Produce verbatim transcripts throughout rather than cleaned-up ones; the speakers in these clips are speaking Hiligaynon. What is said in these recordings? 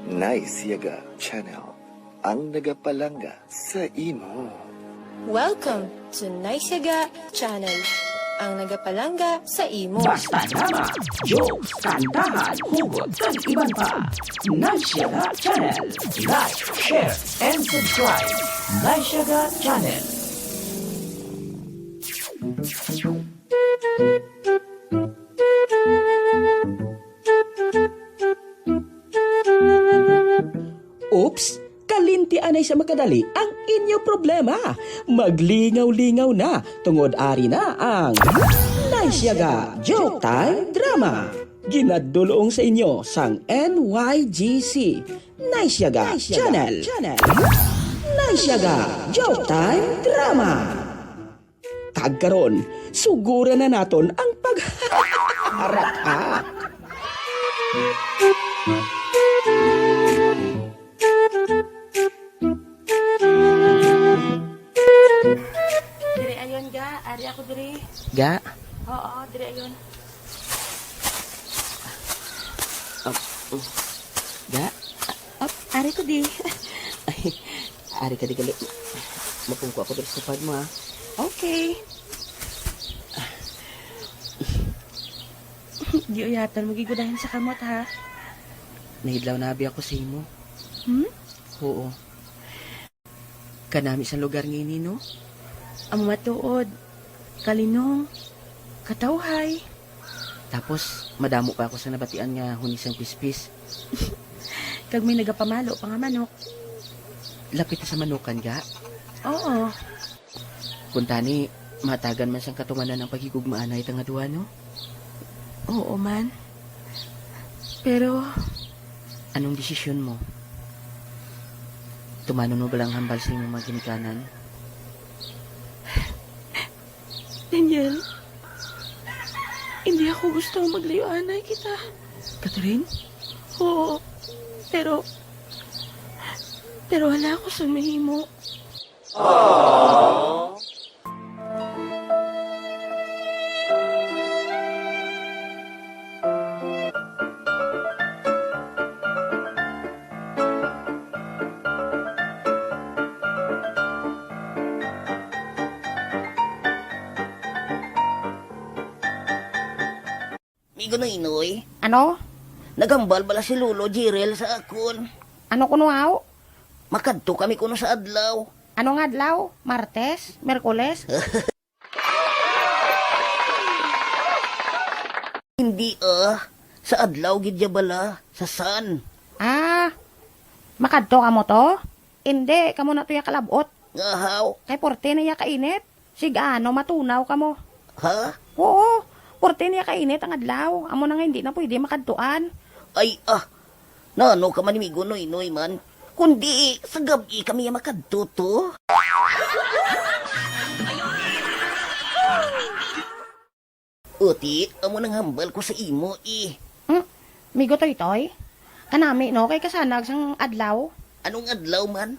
Nice Yaga Channel, ang nagapalangga sa imo. Welcome to Nice Yaga Channel, ang nagapalangga sa imo. Basta drama, jokes, kantahan, hugot, kag iban pa. Nice Yaga Channel. Like, share, and subscribe. Nice Yaga Channel. Oops! Kalinti anay sa makadali ang inyo problema. Maglingaw-lingaw na, tungod ari na ang Nice Yaga Joke Time Drama. Ginadulong sa inyo sang N Y G C, Nice Yaga Channel. Nice Yaga Joke Time Drama. Kag karon, suguran na naton ang pag-, Diri ayon, ga. Ari ako diri. Ga? Oo, diri ayon. Up, ga? Up, ari ko di. Ay, ari ka di gali. Mapungko ako diri sa pad mo, ha? Okay. Di uyatan mo gigudahan sa kamot, ha? Nahidlaw na abi ako sa imo. Hmm? Oo. Kanami sa lugar nga ini, no? Ang matuod, kalinong, katawhay. Tapos, madamo pa ako sa nabatian nga huni sang pispis. Kag may nagapamalo pa nga manok. Lapit na sa manukan, ga? Oo. Kuntani, matagan man sang katumanan ang paghigugmaanay ta nga duha, no? Oo man. Pero, anong desisyon mo? Tumanon mo bala ang hambal sa imong mga ginikanan? Daniel, hindi ako gusto maglayo-anay kita. Catherine? Oo, pero, pero wala ako sa mahimo. Migo Noynoy. Ano? Naghambal bala si Lolo Jirel sa akon. Ano kuno, aw? Makadto kami kuno sa adlaw. Ano nga adlaw? Martes? Merkules? Hindi, ah. Sa adlaw gid ya bala, sa sun. Ah, makadto kamo to? Hindi, kamo na to ya kalab-ot. Nga haw? Kay porte na ya kainit. Sig ano, matunaw kamo. Ha? Oo, porte niya kainit ang adlaw. Amo na nga hindi na pwede makadtuan. Ay, ah, nano ka man, Migo Noynoy man? Kundi sa gab-i kami ya makadto to. Uti, amo nang hambal ko sa imo, eh. Hmm? Migo Toytoy? Kanami, no? Kay kasanag sang adlaw. Anong adlaw man?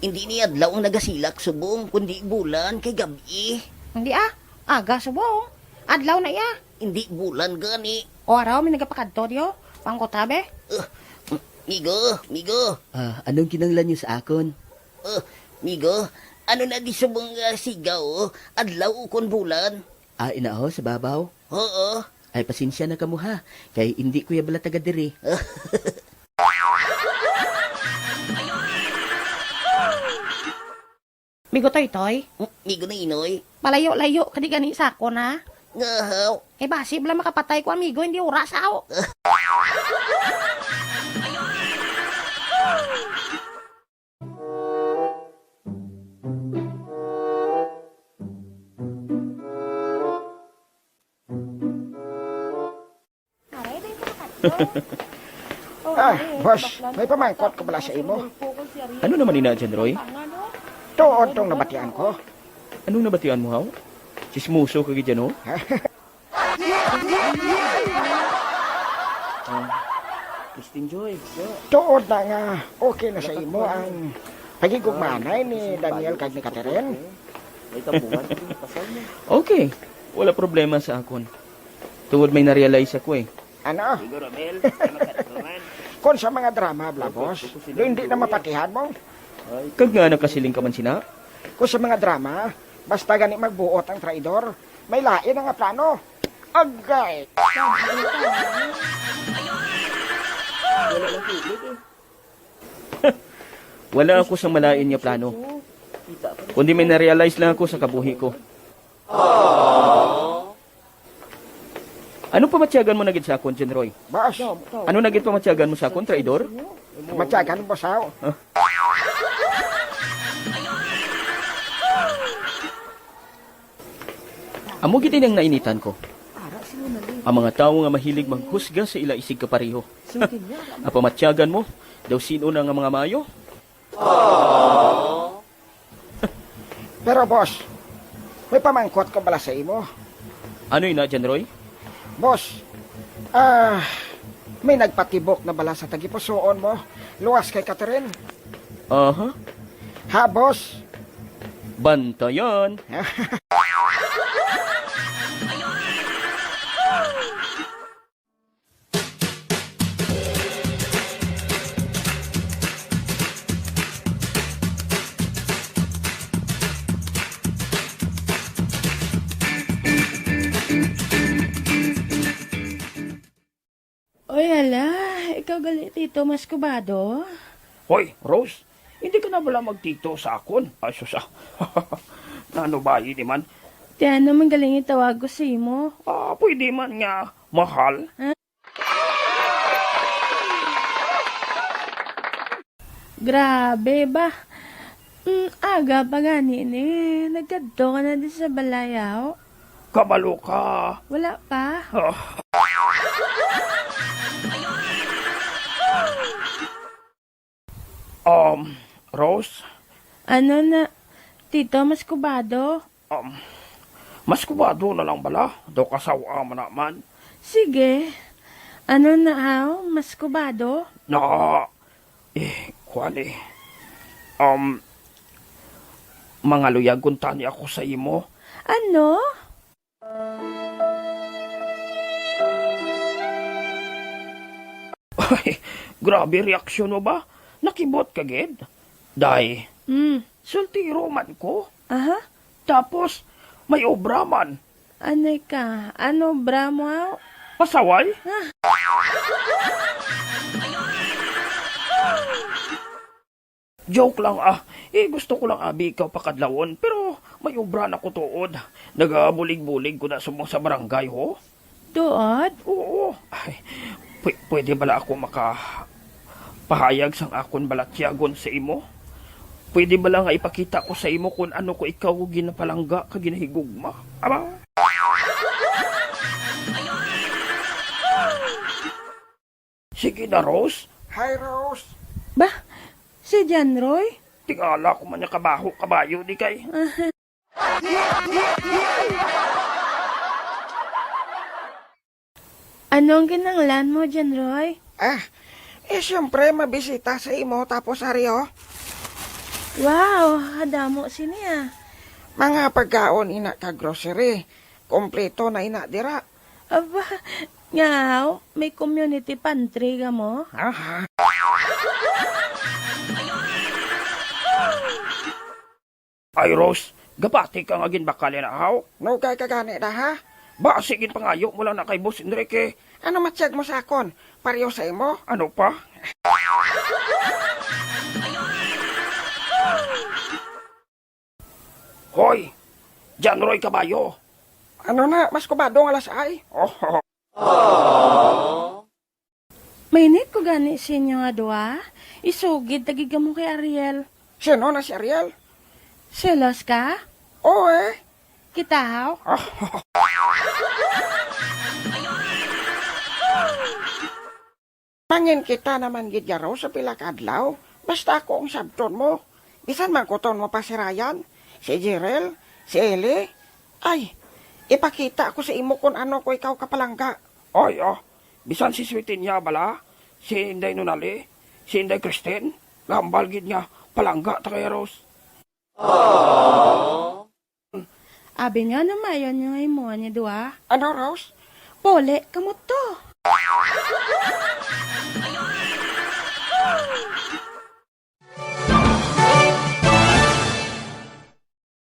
Hindi ni adlaw ang nagasilak subong, kundi bulan kay gab-i. Hindi, ah. Aga subong. Adlaw na iya. Hindi bulan gani. O, araw, may nagapakadto diyo. Pangkutabe. Uh, migo, migo. Ah, anong kinahanglan niyo sa akon? Uh, migo, ano na di subong nga sigaw? Adlaw ukon bulan? Ah, inaho sa babaw? Oo. Ay, pasensya na kamo, ha, kay indi ko ya bala taga diri. Migo Toytoy? M-, Migo Noynoy? Palayo-layo ka di gani sa akon, ha? Nga haw? Kay basi bala makapatay ko, amigo, hindi oras, aw. Ah, boss, may pamangkot ko pala sa imo. Ano naman ina dyan, Roy? Tuod tong nabatian ko. Anong nabatian mo, haw? Chismoso ka gid dyan, oh. Um, Christine Joy, yo. Tuod na nga okay na sa imo ang pagigugmaanay ni Daniel kag ni Catherine. May tambungan, kasal mo. Okay. Wala problema sa akon. Tungod may na-realize ako eh. Ano? Siguro, Mel, kaya magkatuman. Kon sa mga drama, bala, boss, do hindi na mapatihan mo. Kag nga nakasiling ka man sina? Kon sa mga drama, basta gani magbuot ang traidor, may lain nga plano. Agay! Wala ako sa malain nga plano. Kundi may na-realize lang ako sa kabuhi ko. Ano pamatyagan mo na gid sa akon, John Roy? Boss, Ano na gid pamatyagan mo sa akon, traidor? Matyagan mo sa Huh? Amo gid ini ang nainitan ko. Ang mga tawo nga mahilig maghusga sa ila isig kapareho. Ang pamatyagan mo, daw sino na nga mga maayo? Pero, boss, may pamangkot ko bala sa imo. Ano ina, John Roy? Boss, ah, may nagpatibok na bala sa tagipusoon mo, luwas kay Catherine? Aha. Ha, boss? Bantayan. Oy, hala, ikaw gali, Tito Maskubado? Hoy, Rose, hindi ka na bala magtito sa akon? Ay, sus, ah. Nano ba, di man? Ti ano man galing itawag ko sa imo? Ah, pwede man nga, mahal. Grabe ba? Mm, aga pa gani ni. Nagkadto ka na di sa balay, aw? Kabalo ka. Wala pa. Ah. Um, Rose? Ano na, Tito, Maskubado? Um, Maskubado na lang bala. Daw kasawa man naman. Sige. Ano na, aw? Maskubado? Na, eh, kuwan eh. Um, mangaluyag kuntani ako sa imo. Ano? Ay, grabe reaksyon mo ba? Nakibot ka gid? Day, Mm. Soltero man ko. Aha. Tapos, may obra man. Anay ka, ano obra mo, aw? Pasaway? Ah. Joke lang, ah. Eh, gusto ko lang abi ikaw pakadlawon, pero may obra na ko tuod. Nagabulig-bulig ko na subong sa barangay, ho. Tuod? Oo. Ay, pwe-, pwede bala ako makapahayag sang akon balatyagon sa imo? Pwede bala nga ipakita ko sa imo kung ano ko ikaw ginapalangga kag ginahigugma? Aba? Sige na, Rose. Hi, Rose. Ba? Si John Roy? Tingala ko man niya kabaho kabayo di kay. Ano ang kinahanglan mo, John Roy? Ah, eh, siyempre, mabisita sa imo, tapos ari, oh. Wow, kadamo sini, ah. Mga pagkaon ina ka grocery. Kompleto na ina dira. Aba, ngaw, may community pantry ka mo? Aha. Ay, Rose, gapati ka nga ginbakal na, haw? Nugay ka gani na, ha? Ba, sige, pangayo mo lang na kay Boss Enrique. Ano matsyag mo sa akon? Pareho sa imo? Ano pa? Hoy! John Roy Caballo! Ano na, Maskubado nga lasay? Oh. Mainit ko gani sa inyo nga duha. Isugid ta gid kamo kay Ariel. Sino na si Ariel? Selos ka? Oo, eh. Kita, haw? Mangin kita naman gid garo sa pila ka adlaw. Basta ako ang sabton mo. Bisan man kuton mo pa si Ryan, si Jerel, si Eli. Ay, ipakita ko sa imo kung ano ko ikaw kapalangga. Ay, ah, bisan si Sweetie niya bala, si Inday Nunali, si Inday Christine, gambal gid nga palangga ta kay Rose. Abi nga, ano mayon nga imuha niya duha? Ano, Rose? Puli, kamo to.